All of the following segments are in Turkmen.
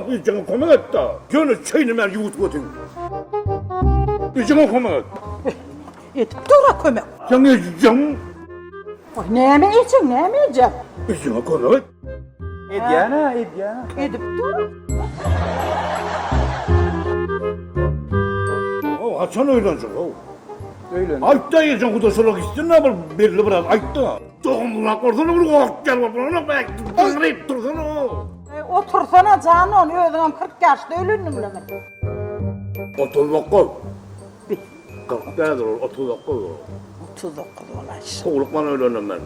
Ejeňe kömek et-de. Ýöne çeýnemän ýuwudyp otyň. Ejeňe kömek et. Edip dur-a kömek. Seň ejeň. Oý, näme ejeň, näme ejeň? Ejeňe kömek et. Edýän-ä, edýän. Edip dur. How, haçan öýlenjek-how? Öýlen. Aýt-da ejeň gudaçylyga gitsin-dä bir belli biraz aýt-da. Dogumlyrak bolsana bir wagt gel bolsana be, gygyryp dursana. Eý, otursana jan ony, özüňem 40 ýaşda öýlendiň-le bir. 39. Bi. 40 däldir ol, 39 ol. 39 bolaýşy. Howlukman öýlendim men.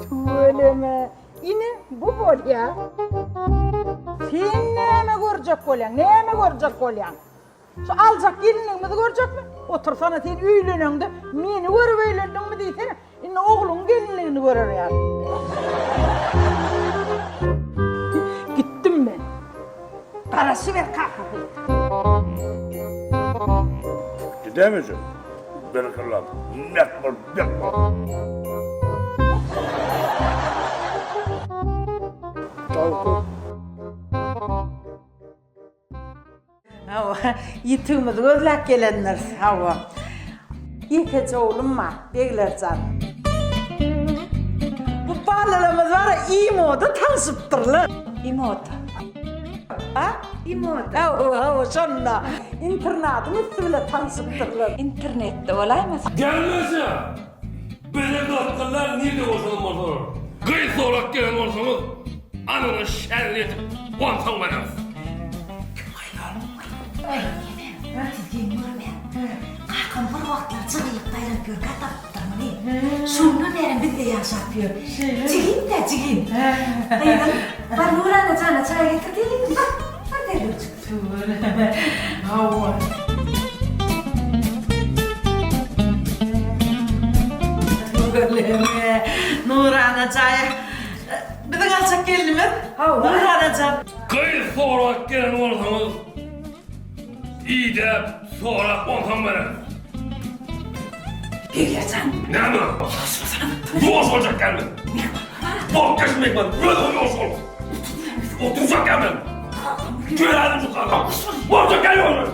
Tüweleme, ine bu bolýa. Sen näme görjek bolýaň, näme görjek bolýaň? Şu aljak gelinligimizi görjekmi? Otursana sen öýleneňde meni görüp öýlendiňmi diýsene. Indi ogluň gelinligini görer ýaly. Gitdim men. Garaşyber kakasy. Gidemejek. Berekella. Mert bol, bek bol. Tavuk. Hawa, ýitigimizi gözläp gelendiris. Hawa. Ýekeje oglum bar, Begler jan. Bu balalarymyz bar-a, imoda tanşypdyrlar. Imoda. A? Imoda. Hawa, hawa, şonda. Internadyň üsti bilen tanşypdyrlar. Internetde bolaýmasyn? Gelmese, bize gyzyklylar nirde bolsaňam bolsalar. Gyz sorap gelen bolsaňyz, anyny şärin edip, onsoň bereris. Aý, ene, siz geň görmäň. Kakam bir wagtlar jygylykda aýlanyp ýörkä tapypdyr muny. Şondan bärem bizde ýaşap ýör. Jigim-dä, jigim. Gyzym, bar Nurana jana çaý getir diýdim. Bar, bar derrewjik. Tüweleme. Hawa. Tüweleme. Nurana jaýa. Biziň aljak gelnimiz. Hawa. Nurana jan. Gyz sorap gelen bolsaňyz, idäp, sorap onsoň bereris. Begler jan. Näme? Ýuwaş boljak gelme. Bok geçin mehman, özüň ýuwaş bol. Oturjak gelme. Gel şu kakam. Boljak gel ýuwaş.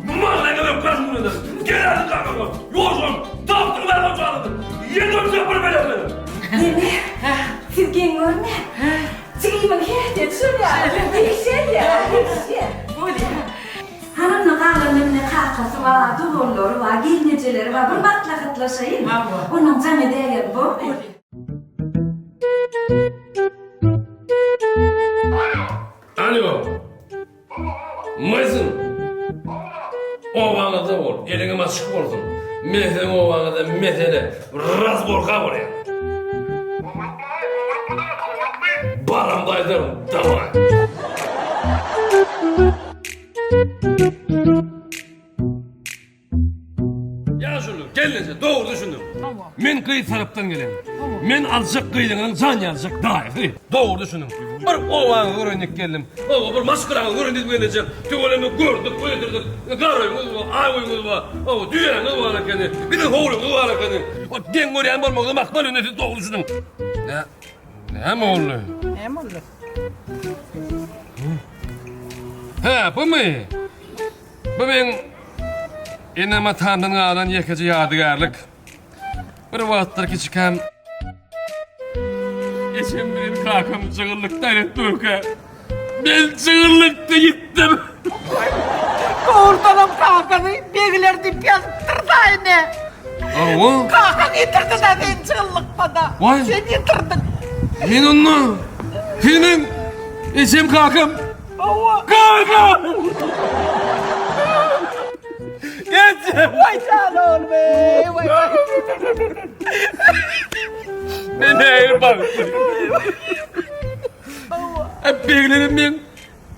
Maňlaýyňa öpmez muny eder. Gel kakam. Ýuwaş bol. Tapdyň ben o janyny. Ýedim bir beler. Ene, siz geň görmäň. Jigimiň hersi şol ýaly. Degişýär, degişýär. Bolýar. Hananda galanda mine kakasy bar, doganlary bar, gelnejeleri bar. Bir maslahatlaşaýyn. Ondan jaň edäýerin, bormy? Alo. Maýsyn. Obaňyzda bol, eliňem açyk bolsun. Men siziň obaňyzda mesele razborka bolýar. Baramda aýdaryn, daway. Ýaşuly, gelneje, dogry düşündiň. Men gyz tarapdan gelen. Men aljak gyzyňyzyň jan ýaljak daýysy. Dogry düşündiň. Bir obaňyzy göreýin diýip geldim. Oba bir maşgalaňyzy göreýin diýip gelneje. Tüweleme gördük, öýdürdik. Garoýyňyz bar, aýoýyňyz bar. Oba düýäňiz bar ekeni. Biziň howlyňyz bar ekeni. O deň görýän bolmagyňyzam ahmal indi siz dogry düşündiň. Nä? Näme boldy? Näme boldy? Hä, bumy? Bu meň enem-atamdan galan ýekeje ýadygärlik. Bir wagtlar kiçikäm ejem bilen kakam jygyllykda aýryp durka, men jygyllykda ýitdim. Dogrudanam kakasy begler diýip ýazypdyr da ine. Hawa. Kakaň ýitirdi-da seni jygyllykda-da. Waý. Sen ýitirdiň. Men onda siz meň ejem kakam Hawa. Kaka! Ejem! Waý jan oglum eý, waý. Men nähili bagtly. Beglerim meň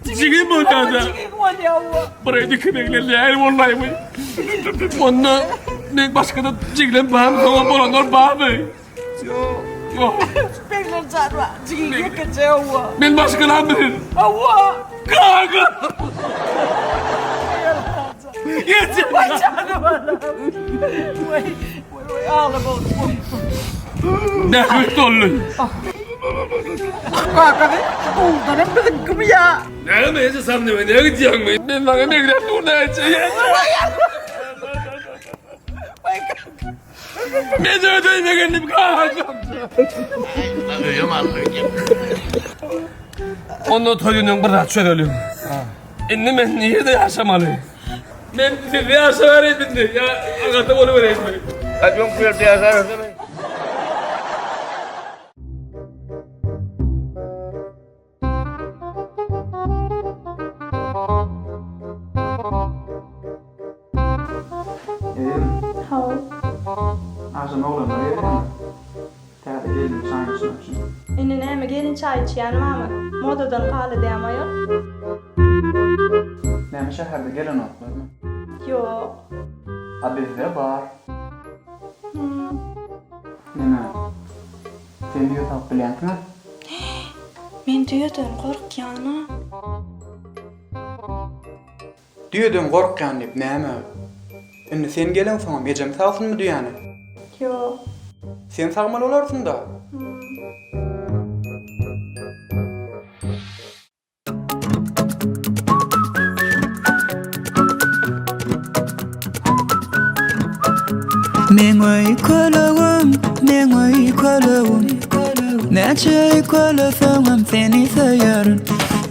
jigim bolýar-da. Jigim bolýar, hawa. Bir aýda iki begler nähili bolmaýmy? Onda meň başga-da jiglem barmy, soňam bolanlar barmy? Ýok. Ýok. Begler jan bar. Jigiň ýekeje hawa. Men maşgalam bilen. Hawa. Kaka! Ejem! Waý janym balam. Waý, waý, waý, aglama oglum. Bähbit boldy. Kakasy, dogrudanam biziňkimi ýa? Näme eje sen näme näme gidýäňmi? Men saňa megräp dur näçe. Men ödeýme geldim kakam. Öýüm aldy. Onda toý günüň bir zat çözeliň. Indi men nirde ýaşamaly? Men sizde ýaşabereýin indi ýa agada bolubereýinmi? Hadi yok bu yerde yaşarız. Ejem. Hawa. Agşam oglanlar gelýärmi? Täze gelin çaý içmek üçin. Indi näme gelin çaý içýän barmy? Modadan galdy dämi aýol? Näme şäherde gelenoklarmy? Ýok. A bizde bar. Hum. Neme? Sen düýe sagyp bilýänsiňä? Men düýeden gorkýan-a. Düýeden gorkýan diýip näme? Indi sen geleňsoňam ejem sagsynmy düýäni? Ýok. Sen sagmaly bolarsyň-da. Meň öýkelegim, meň öýkelegim Näçe öýkeleseňem seni söýerin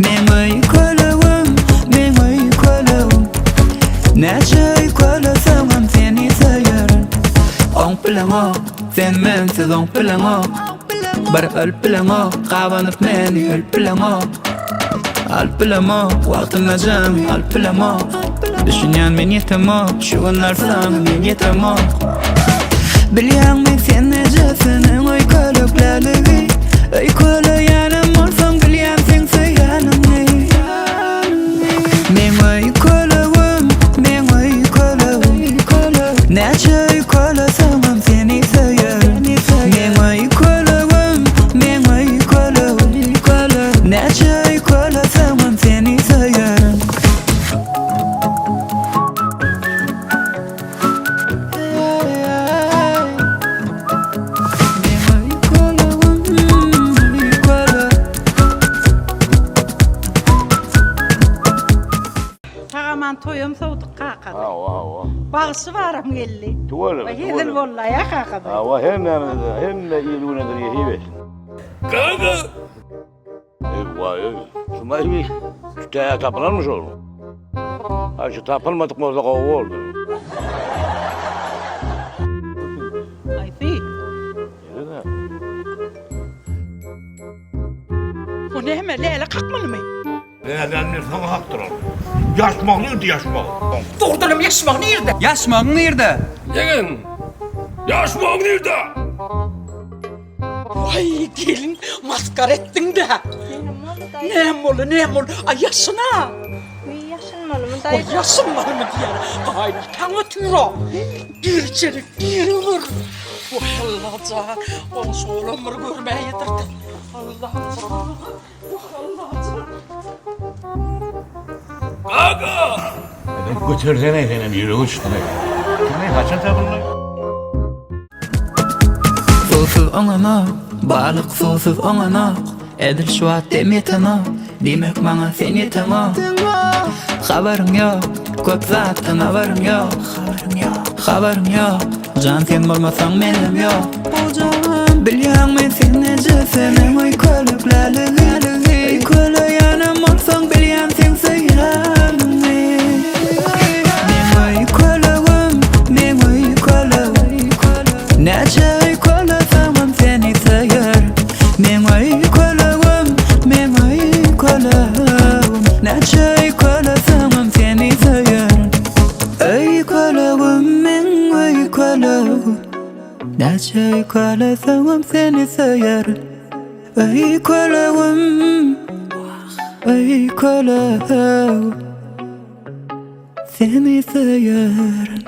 Meň öýkelegim, meň öýkelegim Näçe öýkeleseňem seni söýerin Oňup bileňok, sen mensiz oňup bileňok Bir ölüp bileňok, gabanyp meni ölüp bileňok Alyp bilemok, wagtynda jaňy alyp bilemok Düşünýän men ýetemok, şu günler saňa men ýetemok Bilýäňmi sen ejesiniň öýkelekläligi Öýkeleýänem bolsaň bilýän seň söýýäniňi Meň öýkelegim, meň öýkelegim Näçe öýkeleseňem seni söýerin Meň öýkelegim, meň öýkelegim Näçe öýkeleseňem seni söýerin. Sag-aman toýam sowduk kakasy. Hawa, hawa. Bagşy baram geldi. Tüweleme, Hezil tüweleme. boldy-aý kakasy. Hawa, hemmämize, hemme il-güne-de nesip etsin. Kaka! Eý, waý, şu maý şu täze tapylanmy şol? Ha, şu tapylmadyk bolsa gowy boldy. Aýsy. Nirede? O näme, läle kakmalymy? Läläni nirde saňa kakdyrar? Ýaşmak nirde ýaşmak? Dogrudanam ýaşmak nirde? Ýaşmagyň nirde? Ýegen! Ýaşmagyň nirde? Waý, gelin, masgara etdiň-dä. Näme boldy, näme boldy? Aý, ýaşyn-a. Wiý, ýaşynmalymy, Waý, daýza? ýaşynmalymy diýýän. Gaýynataň otyr-a. Gir içeri, giriber. Waý, Alla jan, goňşy oglan bir görmäýedir-dä. Alla jan, wah, Alla jan. Kaka! Götersene senem ýüregi uçdy. Kimden haçan tapyldy? Suwsuz oňanok, balyk suwsuz oňanok Edil şu wagt dem ýetenok, diýmek maňa sen ýeteňok Habaryň ýok, köp zatdan habaryň ýok Habaryň ýok, jan sen bolmasaň menem ýok Bilýäňmi sen ejesiniň öýkelekläligini Öýkeleýänem bolsaň bilýän seň söýýäniňi Meň öýkelegim, meň öýkelegim Näçe öýkeleseňem seni söýerin Meň öýkelegim, meň öýkelegim Näçe öýkeleseňem seni söýerin Öýkelegim, meň öýkelegim Näçe öýkeleseňem seni söýerin Öýkelegim, öýkelegim Seni söýerin.